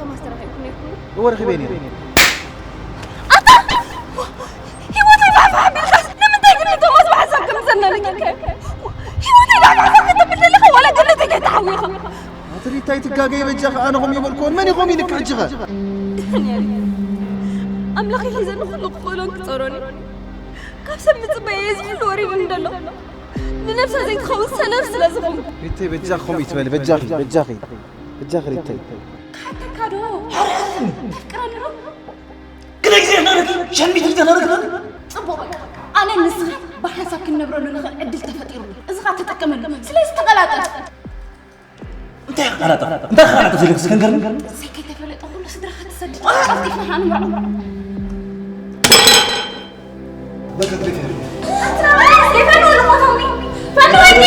ቶማስ ተራኺብኩም ነይርኩም ዶ? እወ፣ ረኺበ ነይረ። ኣታ! ህይወተይ ፋሕፋሕ ኣቢልካስ ንምንታይ ግን ንቶማስ ብሓሳብ ከም ዘናነቀካዮ? ህይወተይ ፋሕፋሕ ከተብል ደለኻ ዋላ ገነተይ ከይተሓዊኻ? ኣቲ ሪታይ ትጋገይ በጃኺ፣ ኣነ ኸም ይበልኩዎን መን ኢኹም ኢልክ ሕጂ ኸ? ድሕን እየ። ኣምላኽ ይሕዘኒ ኩሉ ክኽእሎን ክጸሮን እዩ። ካብ ሰብ ምጽበየ እዚ ኩሉ ወሪዱኒ ደሎ። ንነብሳ ዘይትኸውን ሰነፍ ስለ ዝኾንኩ። ሪታይ በጃኺ ከምኡ ይትበሊ፣ በጃኺ፣ በጃኺ፣ በጃኺ ሪታይ። ክሓተካ ዶ? ተፍቅረኒ ዶ? ግደ ግዜ ነረኪ፣ ሸሚት ልተ ነረኪ። ጽቡቕ በቃ። ኣነ ንስኻ ብሓንሳብ ክንነብረሉ ንኽእል ዕድል ተፈጢሩሉ። እዚ ኸኣ ተጠቀመሉ። ስለዚ ተቐላጠፍ። እንታይ ክቐላጠፍ? እንታይ ክቐላጠፍ ኢልክስ ከንገርኒ? እሰይ ከይተፈለጠ ኩሉ ስድራኻ ትሰድድ። ቀልጢፍና ንምርዖ። በቃ ትቤት ይሄድ። ኣትራራ፣ ስቴፋን ወደ ቦታው ነይ። ፈንወኒ!